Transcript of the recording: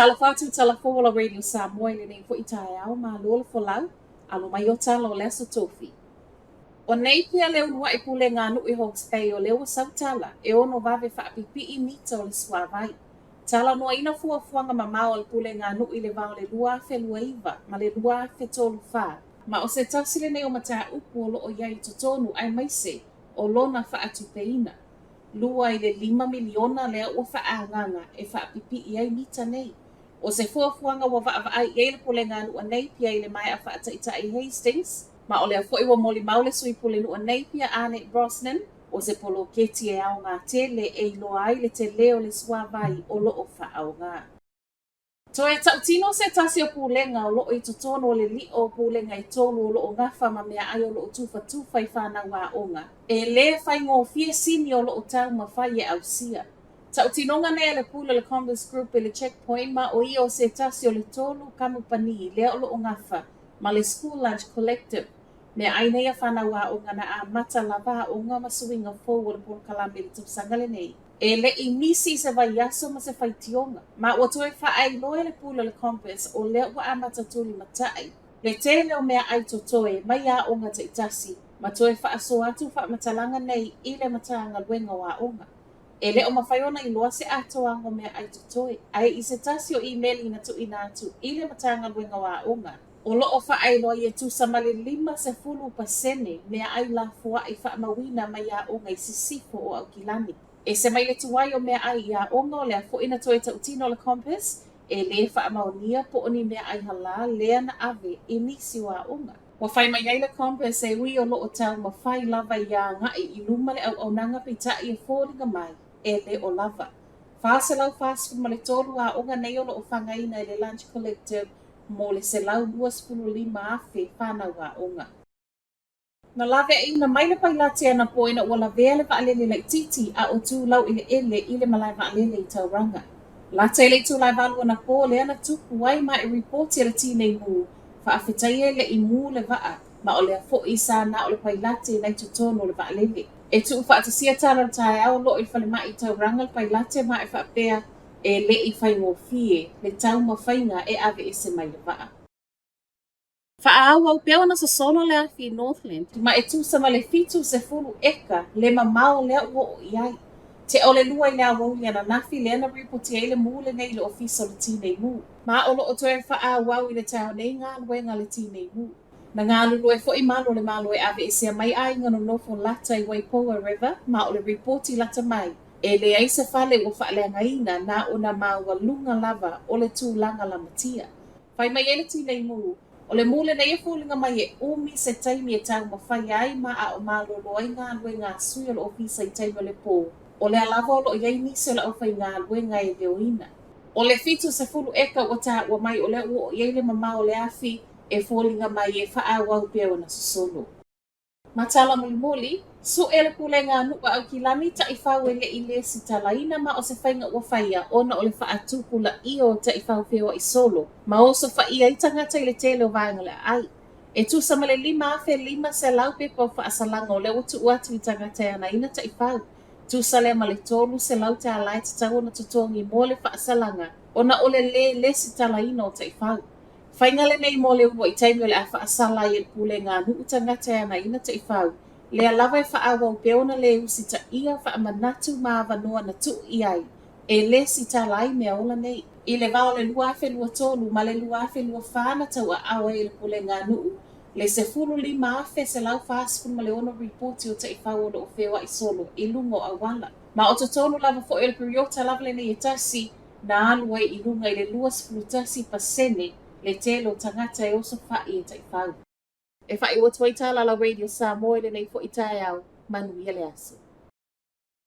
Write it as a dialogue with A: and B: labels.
A: Talofa atu tala fou o la Radio Samoa i lenei foi taeao, malo le folau, alo mai o tala o le Aso Tofi. O Napier le uluaʻi pulega a nuu i Hawke's Bay o lea ua sau tala e ono vave faapipiʻi mita o le suāvai. Talanoaina fuafuaga mamao a le pulega a nuu i le va o le 2029 ma le 2034, ma o se tasi lenei o mataupu o loo i ai i totonu aemaise o lona faatupeina. 2 i le $5 miliona lea ua faaagaaga e faapipii ai mita nei. ʻO se fuafuaga ua vaavaai i ai le pulega a nuu a Napier i le maea faataitai Hastings, ma o lea foi ua molimau le sui pulenuu a Napier Arnette Brosnan, o se poloketi e aoga tele e iloa ai le telē o le suāvai o loo faaaoga. Toe tautino se tasi o pulega o loo i totonu o le liʻo o pulega e tolu o loo gafa ma meaʻai o loo tufatufa i fanau aoga. E lē faigofie sini o loo taumafai e ausia. Tautinoga nei a le pule o le Compass Group i le Checkpoint ma o ia o se tasi o le tolu kamupani lea o loo gafa ma le School Lunch Collective. Meaʻai nei a fanau aoga na amata lava aoga ma suiga fou o le polokalame i le tausaga lenei. E leʻi misi i se vaiaso ma se faitioga, ma ua toe faaailoa e le pule o le Compass o lea ua amata tulimataʻi le tele o meaʻai totoe mai aoga taitasi ma toe faasoa atu faamatalaga nei i le Matagaluega o Aoga. E le o mafai ona iloa se atoaga o meaʻai totoe, ae i se tasi o imeli na tuuina atu i le Matagaluega o Aoga, o lo o faaailoa ai e tusa ma le 50% meaai lafoai faamauina mai aoga i sisifo o Aukilani. Ese mai le tuai o meaai i aoga o lea foi na toe tautino le Compass e lē faamaonia po o ni meaai halā lea na ave i nisi o aoga. Ua fai mai ai le Compass e ui o lo o taumafai lava ia agai i luma le auaunaga peitai e foliga mai e le o lava. 443 aoga nei o lo o fagaina i le Lunch Collective mo le 125,000 fanau aoga. Na laveaiina mai le pailate anapo ina ua lavea le vaalele laitiiti a o tu laueleele i le malae vaalele i Tauranga. Lata i le itula e valu anapo lea na tupu ai ma e ripoti a le Tinei Mu, faafetaia e leʻi mū le vaa, ma o lea foʻi sa na o le pailate na i totonu o le vaalele. E tuufaatasia tala o le taeao o loo i le falemai i Tauranga le pailate ma e faapea e leʻi faigofie le taumafaiga e aveese mai le vaa. Faaauau pea ona sosolo le afi i Northland ma e tusa ma le 70 eka le mamao lea ua oo i ai. Tea o le 2 i le aoauli ananafi lea na ripoti ai le mū lenei i le Ofisa o le Tinei Mū. Ma o lo o toe faaauau i le taeao nei galuega a le Tinei Mū. Na galulue foi malo o le Malo e aveesea mai aiga nonofo lata i Waipoua River ma o le ripoti lata mai e leai se fale ua faaleagaina na o na maualuga lava o le tulaga lamatia. Fai mai ai le Tinei Mū, o le mū lenei e foliga mai e ʻumi se taimi e taumafai ai ma a o malolo ai galuega a sui o le ofisa i taimi o le pō, o lea lava o lo o i ai nisi o le aufaigaluega e leoina. O le 70 eka ua taua mai o lea ua oo i ai le mamao o le afi e foliga mai e faaauau pea ona sosolo. Ma tala mulimuli, suʻe le pulega a nuu a Aukilani taʻifau e leʻi lesitalaina ma o se faiga ua faia ona o le faatupulaia o taʻifau feoaʻi solo ma osofaia ai tagata i le tele o vaega o le aai. E tusa ma le 5,500 pepa o faasalaga o lea ua tuu atu i tagata e anaina taʻifau. Tusa lea ma le $300 e tatau ona totogi mo le faasalaga ona o le lē lesitalaina o taʻifau. Faiga lenei mo le uluai taimi o le a faasala ai e le pulega a nuu tagata e anaina taʻifau, lea lava e faaauau pea ona lē usitaia faamanatu ma avanoa na tuu i ai e lesitala ai mea ola nei. I le va o le 2023 ma le 2024 na tauaao ai e le pulega a nuu le 15,146 ripoti o taʻifau o lo o feoaʻi solo i luga o auala. Ma o totonu lava foi o le piriota lava lenei e tasi, na alu ai i luga i le 21% le tele o tagata e osofaʻi e taʻifau. E faaiu atu ai tala a la Radio Samoa i lenei foi taeao, manuia le aso.